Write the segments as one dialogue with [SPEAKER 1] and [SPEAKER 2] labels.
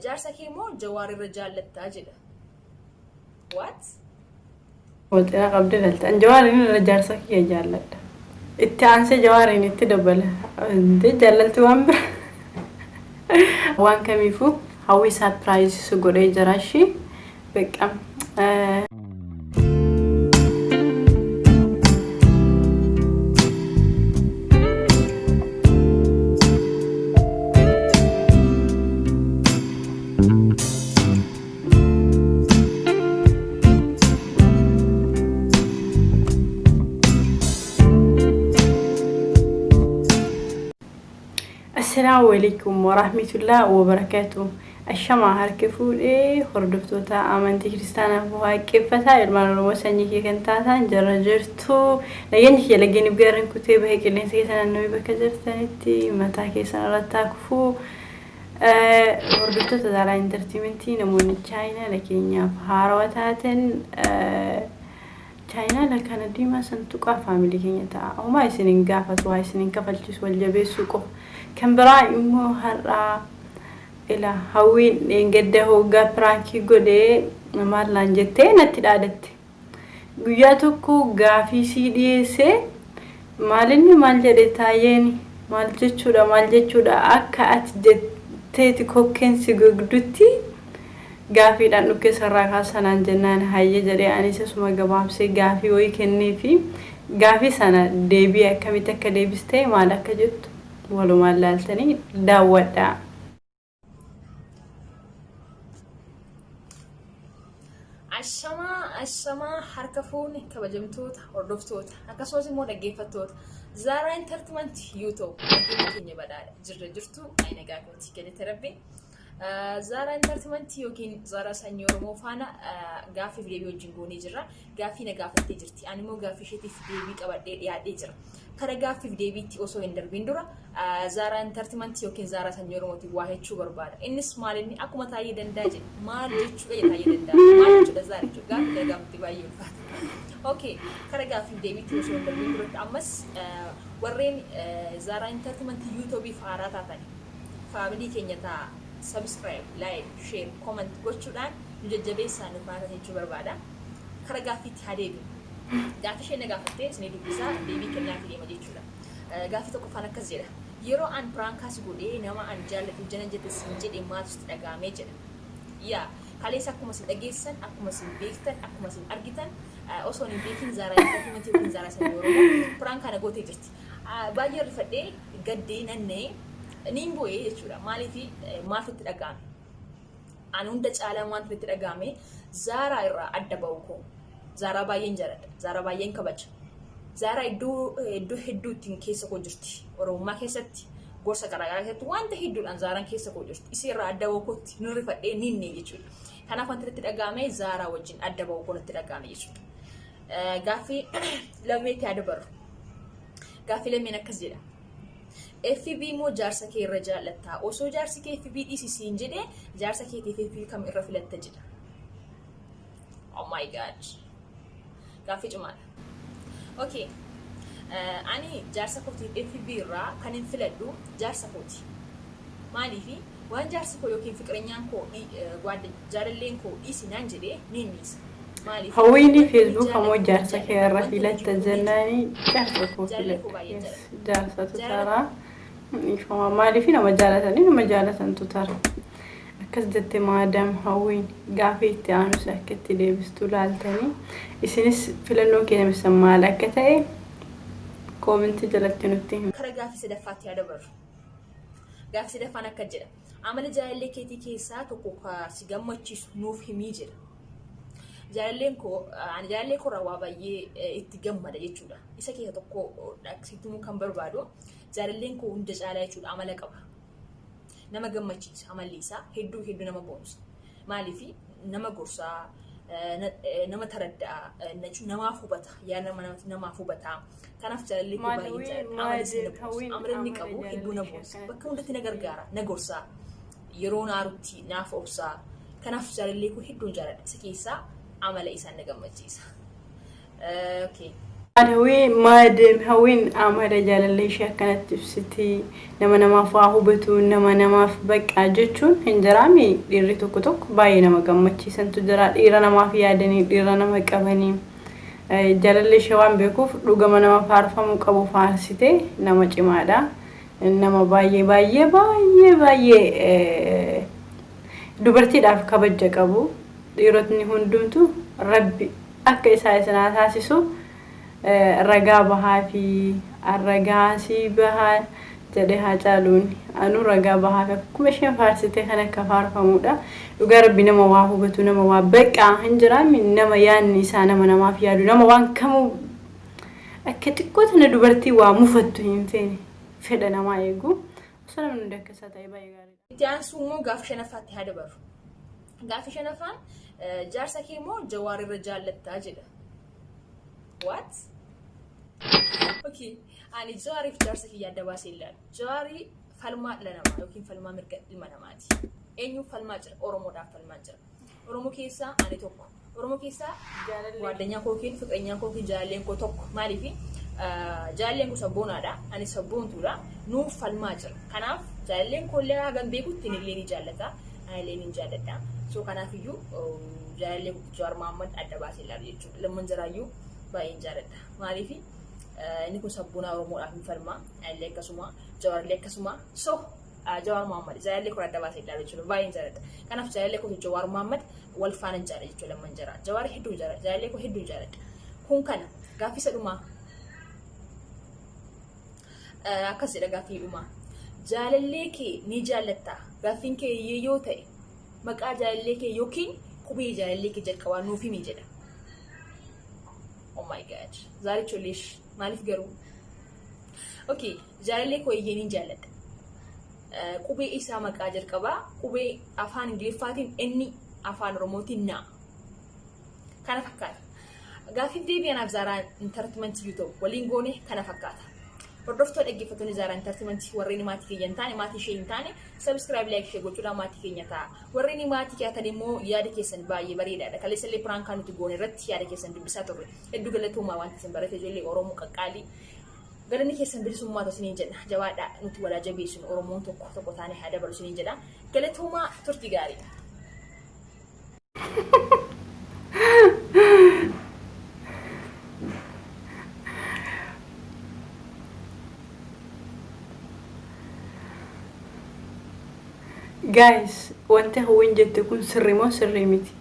[SPEAKER 1] Jaarsa kee immoo Jawaar irra jaallattaa jedha. What?
[SPEAKER 2] Wal cinaa qabdee ilaalta. An Jawaariin irra jaarsa kiyya jaalladha. Itti aansee Jawaariin itti dabala. Intee jaallalti waan bira. Waan kamiifuu hawwii surprise si godhee jira ishii. Beqqa. Assalaamu alaikum warahmatullahi wabarakatuh. Ashamaa harka fuudhee hordoftoota amantii kiristaanaa fi waaqeffataa ilmaan Oromoo sanyii kee kan taatan jarra jirtu. Nageenyi kiyya laggeen gaarreen kutee bahee qilleensa keessa naannawee bakka jirtanitti mataa keessan irratti haa kufuu. Hordoftoota Zaaraa Intartiimentii namoonni chaayinaala keenyaaf haarawaa taatan chaayinaala kana diimaa san tuqaa faamilii keenya ta'a. Homaa isin hin gaafatu, waa isin hin kafalchiisu, wal jabeessuu qofa. Kan biraa immoo har'aa ila hawwiin dheengadda hoggaa piraankii godhee maal naan jettee natti dhaadatte. Guyyaa tokko gaafii sii dhiyeessee maalinni maal jedhe Taayyeen maal jechuudha maal jechuudha akka ati jetteeti kokkeen si gogdutti gaafiidhaan dhukkee sarraa kaasa naan jennaan hayyee jedhee anis asuma gabaabsee gaafii wayii kenneefi gaafii sana deebii akkamitti akka deebistee maal akka jettu walumaan laaltanii daawwadhaa.
[SPEAKER 1] Ashamaa ashamaa harka fuune kabajamtoota hordoftoota akkasumas immoo dhaggeeffattoota Zaaraa Intartimanti YouTube nageenya keenya badhaadha jirra jirtu ani nagaa kooti galata rabbi. Zaaraa Intartimanti yookiin Zaaraa Sanyii Oromoo faana gaaffiif deebii wajjin goonee jirra. Gaaffii na gaafattee jirti. Ani immoo gaaffii isheetiif deebii qabadhee dhiyaadhee jira. Kara gaaffiif deebiitti osoo hin darbiin dura Zaaraa Intartimantii yookiin Zaaraa Sanyii Oromootiin waa jechuu barbaada. Innis maal inni akkuma Taayyee Dandaa jedhe maal jechuudha jedhe Taayyee Dandaa. Maal jechuudha Zaaraa jechuudha gaaffii kana gaafatte baay'ee ulfaata. Okay, kara gaaffiif deebiitti osoo hin darbiin duratti ammas warreen Zaaraa Intartimantii yuutuubiif haaraa taatan faamilii keenya ta'a subscribe, like, share, comment gochuudhaan nu jajjabeessaa nu faana jechuu barbaada. Kara gaaffiitti haa deebinu. Gaaffii isheen na gaafatte isinii dubbisaa deebii kennaafii deema jechuudha. Gaaffii tokkoffaan akkas jedha. Yeroo an piraankaa si godhee nama an jaalladhu jana jette siin jedhe maaltu sitti dhaga'ame jedha. Yaa kaleessa akkuma isin dhageessan, akkuma isin beektan, akkuma isin argitan osoo hin beekin Zaaraa Intartimantii yookiin Zaaraa Sanyii Oromoo piraankaa na gootee jirti. Baay'ee rifadhee gaddee nanna'ee niin boo'ee jechuudha. Maaliif maaltu itti dhaga'ame? Ani hunda caalaa maaltu itti dhaga'ame? Zaaraa irraa adda ba'uu koo. Zaaraa baay'een jaaladha. Zaaraa baay'een kabaja. Zaaraa iddoo iddoo hedduu ittiin keessa koo jirti. Oromummaa keessatti gorsa garaagaraa keessatti wanta hedduudhaan Zaaraan keessa koo jirti. Isii irraa adda ba'uu kootti ni rifadhee ninne jechuudha. Kanaaf wanti itti dhaga'ame Zaaraa wajjin adda ba'uu koo natti dhaga'ame jechuudha. Gaaffii lammeetti haa dabarru. Gaaffii lammeen akkas jedha. FB moo jaarsa kee irra jaallattaa? Osoo jaarsi kee FB dhiisi siin jedhe jaarsa keetiif FB kam irra filatta jedha. Oh my god. Gaaffii cimaadha. Okay. Ani jaarsa kootiif FB irraa kan hin filadhu jaarsa kooti. Maaliifi waan jaarsi koo yookiin fiqirenyaan koo jaalalleen koo dhiisi naan jedhee ni hin dhiisa. Maaliif?
[SPEAKER 2] Hawwiini
[SPEAKER 1] Wanta inni
[SPEAKER 2] Facebook ammoo
[SPEAKER 1] jaallatu
[SPEAKER 2] jaarsa
[SPEAKER 1] nan
[SPEAKER 2] kee irra
[SPEAKER 1] jaalladha. Wanta inni
[SPEAKER 2] filatta
[SPEAKER 1] jibbu ni
[SPEAKER 2] jennaani
[SPEAKER 1] jibba.
[SPEAKER 2] jaarsa koo
[SPEAKER 1] Jaalallee koo
[SPEAKER 2] filadha.
[SPEAKER 1] baay'een
[SPEAKER 2] Yes,
[SPEAKER 1] jaalladha.
[SPEAKER 2] jaarsatu
[SPEAKER 1] Jaalala
[SPEAKER 2] taraa. Dhiifama maaliif nama jaalatanii nama jaalatantu tara. Akkas jette maadaam Hawwiin gaafii itti aanus akka itti deebistu laaltanii isinis filannoon keessan maal akka ta'e koomentii jalatti nutti hima.
[SPEAKER 1] Kara gaaffii sadaffaatti haa dabarru. Gaaffii sadaffaan akkas jedha. Amala jaalallee keetii keessaa tokko ka si gammachiisu nuuf himii jedha. Jaalalleen koo ani jaalallee koo irraa waa baay'ee itti gammada jechuudha. Isa keessa tokko sitti himuu kan barbaadu jaalalleen koo hunda caalaa jechuudha amala qaba. Nama gammachiisa amalli isaa hedduu hedduu nama boonsa. Maaliif nama gorsaa nama taradda'a namaaf hubata yaada namaaf hubata. Kanaaf jaalalli koo baay'ee jaalladha. Amala isaa na boonsa. Amala inni qabu hedduu na boonsa. Bakka hundatti na gargaara na gorsa. Yeroo naarutti naaf obsa. Kanaaf jaalallee koo hedduun jaalladha. Isa keessaa amala isaan na gammachiisa. Okay.
[SPEAKER 2] Hawwii maadam hawwiin amala jaalallee ishee akkanatti ibsiti nama namaaf waa hubatu nama namaaf baqqaa jechuun hin jiraami dhiirri tokko tokko baay'ee nama gammachiisantu jira dhiira namaaf yaadanii dhiira nama qabanii jaalallee ishee waan beekuuf dhugama nama faarfamuu qabu faarsite nama cimaadha nama baay'ee baay'ee baay'ee baay'ee dubartiidhaaf kabaja qabu dhiirotni hundumtu rabbi akka isaa isinaa taasisu ragaa bahaa fi ragaa sii bahaa jedhe Haacaaluun anuu ragaa bahaa fi akkuma isheen faarsite kan akka faarfamudha. Dhugaa rabbi nama waa hubatu nama waa baqqaa hin jiraami nama yaadni isaa nama namaaf yaadu nama waan kamuu akka xiqqoo tana dubartii waa mufattu hin feene fedha namaa eegu osoo namni hundi akka isaa ta'e baay'ee gaariidha.
[SPEAKER 1] Itti aansuu immoo gaafa shanaffaatti haa dabarru. Gaafa shanaffaan jaarsa kee immoo Jawaar irra jaallattaa jedha. What? Okay. Ani Jawaariif jaarsa kiyya adda baasee ilaalu. Jawaarii falmaa dhala namaa yookiin falmaa mirga ilma namaati. Eenyuuf falmaa jira? Oromoodhaaf falmaa jira. Oromoo keessaa ani tokko. Oromoo keessaa waaddanyaa kookiin, fiqranyaa kookiin, jaalalleen koo tokko. Maaliif jaalalleen koo sabboonaadha. Ani sabboontuudha. Nuuf falmaa jira. Kanaaf jaalalleen koo illee hagam beekutti illee ni jaallata. Ani illee ni jaalladha. So kanaafiyyuu jaalallee koo Jawaar Mohammad adda baasee ilaalu jechuudha. Lamman jaraayyuu baay'een jaalladha. Maaliif inni kun sabboonaa Oromoodhaaf hin falmaa. Ani illee akkasuma. Jawaar illee akkasuma. So Jawaar Mohammad jaalallee koo adda baasee ilaalu jechuudha. Baay'een jaalladha. Kanaaf jaalallee koo Jawaar Mohammad wal faana jaalladha jechuudha lamman jara. Jawaar hedduu jaalladha. Jaalallee koo hedduu jaalladha. Kun kana gaaffii isa dhumaa. Akkas jedha gaaffii dhumaa. Jaalallee kee ni jaallattaa? Gaaffiin kee yoo ta'e maqaa jaalallee kee yookiin qubee jaalallee kee jalqabaa nuuf himi jedha. Oh my God. Zaaricho leesh maaliif garuu? Okay, jaalallee koo eeyyee ni jaalladha. Qubee isaa maqaa jalqabaa qubee afaan Ingiliffaatiin inni afaan Oromootiin na. Kana fakkaata. Gaaffiif deebii anaaf Zaaraa Entertainment YouTube waliin goone kana fakkaata. Hordoftoota dhaggeeffattoonni Zaaraa Entertainment warreen maatii keenya hin taane maatii ishee hin taane subscribe like ishee gochuudhaan maatii keenya ta'a. Warreen maatii keenya immoo yaada keessan baay'ee bareedaadha. Kaleessa illee prankaa nuti goone irratti yaada keessan dubbisaa turre. Hedduu galatoomaa wanti isin barate ijoollee Oromoo qaqqaalii. Galanni keessan bilisummaa ta'u isiniin jedha. Jabaadhaa nuti walaa jabeessinu Oromoon tokko tokko taane haa dabalu isiniin jedha. Galatoomaa turtii gaarii.
[SPEAKER 2] Guys, wanti hawwiin jette kun sirrii moo sirrii miti?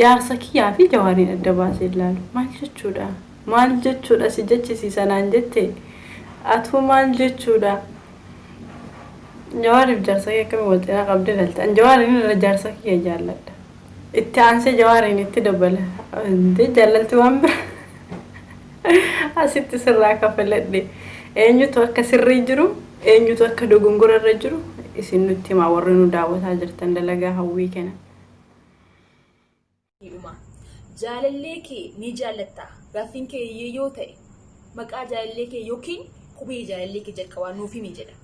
[SPEAKER 2] Jaarsa kiyyaa fi jawaariin adda baasee ilaalu. Maal jechuudha? Maal jechuudha si jechisiisa naan jette? Atuu maal jechuudha? Jawaariif jaarsa kee akkamiin wal cinaa qabdee ilaalta? An jawaariin irra jaarsa kiyya jaalladha. Itti aansee jawaariin itti dabala. Intee jaallalti waan bira. Asitti sirraa kafaladhe. Eenyutu akka sirrii jiru, eenyutu akka dogongora irra jiru isin nutti himaa warri nu daawwataa jirtan dalagaa hawwii kana.
[SPEAKER 1] Dhuma. Jaalallee kee ni jaallattaa? Gaaffiin kee yoo ta'e maqaa jaalallee kee yookiin qubee jaalallee kee jalqabaa nuuf himi jedha.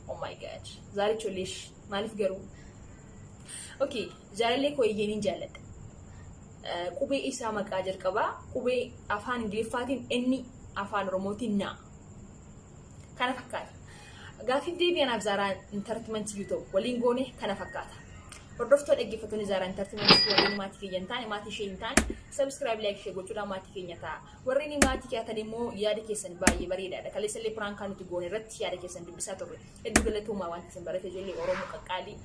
[SPEAKER 1] Oh my God. Zaaricho leesh maaliif garuu? Okay, jaalallee koo eeyyee ni jaalladha. Qubee isaa maqaa jalqabaa qubee afaan Ingiliffaatiin inni afaan Oromootiin na. Kana fakkaata. Gaaffiif deebii anaaf Zaaraa Entertainment YouTube waliin goone kana fakkaata. Hordoftoota dhaggeeffattoonni Zaaraa Entertainment warreen maatii keenya hin taane maatii ishee hin taane subscribe like ishee gochuudhaan maatii keenya ta'a. Warreen maatii keenya immoo yaada keessan baay'ee bareedaadha. Kaleessa illee prankaa nuti goone irratti yaada keessan dubbisaa turre. Hedduu galatoomaa wanti isin barate ijoollee Oromoo qaqqaalii.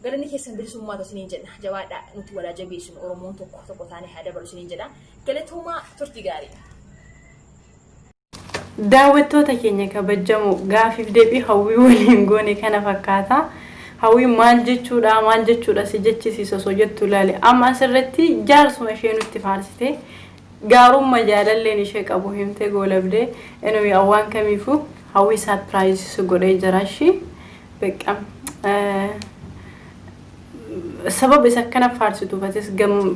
[SPEAKER 1] Galanni keessan bilisummaa ta'u isiniin jedha. Jabaadhaa nuti walaa jabeessinu Oromoon tokko tokko taane haa dabalu isiniin jedha. Galatoomaa turtii gaarii.
[SPEAKER 2] Daawwattoota keenya kabajamoo gaafiif deebii hawwii waliin goone kana fakkaata. Hawwiin maal jechuudha maal jechuudha si jechisiisa osoo jettu ilaali. Amma asirratti jaarsuma ishee nutti faarsite gaarummaa jaalalleen ishee qabu himtee goolabdee anyway awwaan kamiifuu hawwii surprise godhee jira ishii. Beqqa sababa isa akkana faarsituuf atis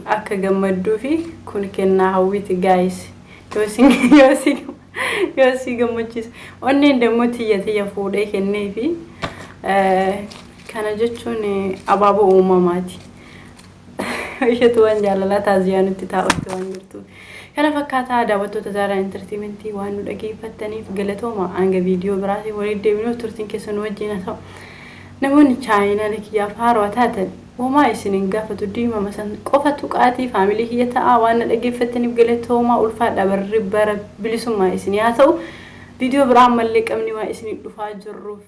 [SPEAKER 2] akka gammadduu fi kun kennaa hawwiiti guys. Yoo si gammachiisa. Onneen dammoo tiyya tiyya fuudhee kennee fi kana jechuun abaaboo uumamaati. Isheetu waan jaalalaa taaziyaa nutti taa'utti waan jirtuuf. Kana fakkaataa daawwattoota Zaaraa Entertainment waan nu dhageeffattaniif galatooma. Hanga viidiyoo biraatiin walitti deebinu turtiin keessan nu wajjin haa ta'u. Namoonni chaayinaala kiyyaaf haarawaa taatan homaa isin hin gaafatu, diimama san qofa tuqaatii faamilii kiyya ta'aa. Waan na dhageeffattaniif galatooma, ulfaadha, barri bara bilisummaa isin haa ta'u. Viidiyoo biraa ammallee qabni waa isin dhufaa jirruuf.